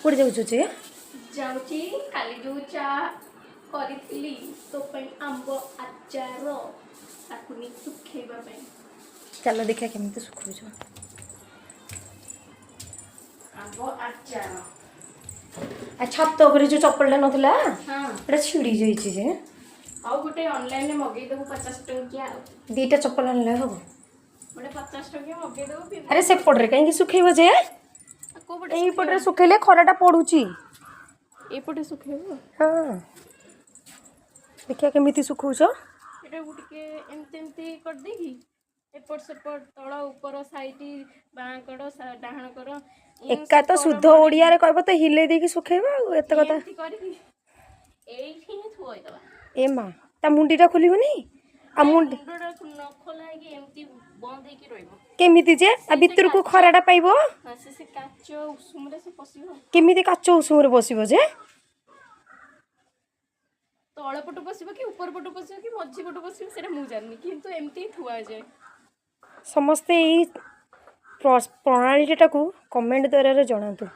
କୁଆଡ଼େ ଯାଉଛୁ ଯେ? ଯାଉଛି, କାଲି ଯୋଉ ଚା କରିଥିଲି ତୋ ପାଇଁ, ଆମ୍ବ ଆଚାର, ତାକୁ ନେଇ ଶୁଖେଇବା ପାଇଁ। ଚାଲ ଦେଖିବା କେମିତି ଶୁଖଉଛ। ଆମ୍ବ ଆଚାର। ଆଉ ଛାତ ଉପରେ ଯୋଉ ଚପଲଟା ନଥିଲା, ଏଟା ଛିଡ଼ି ଯାଇଛି ଯେ। ଆଉ ଗୋଟେ ଅନଲାଇନରେ ମଗେଇଦେବୁ 50 ଟଙ୍କିଆ ଆଉ। ଦିଟା ଚପଲ ଆଣିଲେ ହବ। ଗୋଟେ 50 ଟଙ୍କିଆ ମଗେଇଦେବୁ। ଆରେ, ସେପଟରେ କାହିଁକି ଶୁଖେଇବ ଯେ? କୋଉ ପଟେ? ଏଇପଟରେ ଶୁଖେଇଲେ ଖରାଟା ପଡୁଛି। ଏଇପଟେ ଶୁଖେଇବୁ? ହଁ, ଦେଖିବା କେମିତି ଶୁଖଉଛ। ଏଟାକୁ ଟିକେ ଏମିତି ଏମିତି କରିଦେଇକି ଏପଟ ସେପଟ, ତଳ ଉପର, ସାଇଡ୍, ବାଁ କଡ଼, ଡାହାଣ କଡ଼। ଏକା ତ ଶୁଦ୍ଧ ଓଡ଼ିଆରେ କହିବ ତ, ହିଲେଇ ଦେଇକି ଶୁଖେଇବ ଆଉ ଏତେ କଥା। ଏମିତି କରିକି ଏଇଠି ହିଁ ଥୋଇଦେବା। ଏ ମା, ତା ମୁଣ୍ଡିଟା ଖୋଲିବନି ଆଉ ମୁଣ୍ଡି? ମୁଣ୍ଡଟା ନ ଖୋଲା ହେଇକି ଏମିତି ବନ୍ଦ ହେଇକି ରହିବ। କେମିତି ଯେ? ଆଉ ଭିତରକୁ ଖରାଟା ପାଇବ? ହଁ, ସେ କାଚ ଉଷୁମରେ ସେ ପଶିବ। କେମିତି କାଚ ଉଷୁମରେ ବସିବ ଯେ? ତଳ ପଟୁ ପଶିବ କି ଉପର ପଟୁ ପଶିବ କି ମଝି ପଟୁ ପଶିବ, ସେଇଟା ମୁଁ ଜାଣିନି, କିନ୍ତୁ ଏମିତି ହିଁ ଥୁଆଯାଏ। ସମସ୍ତେ ଏଇ ପ୍ରଣାଳୀଟାକୁ କମେଣ୍ଟ ଦ୍ୱାରାରେ ଜଣାନ୍ତୁ।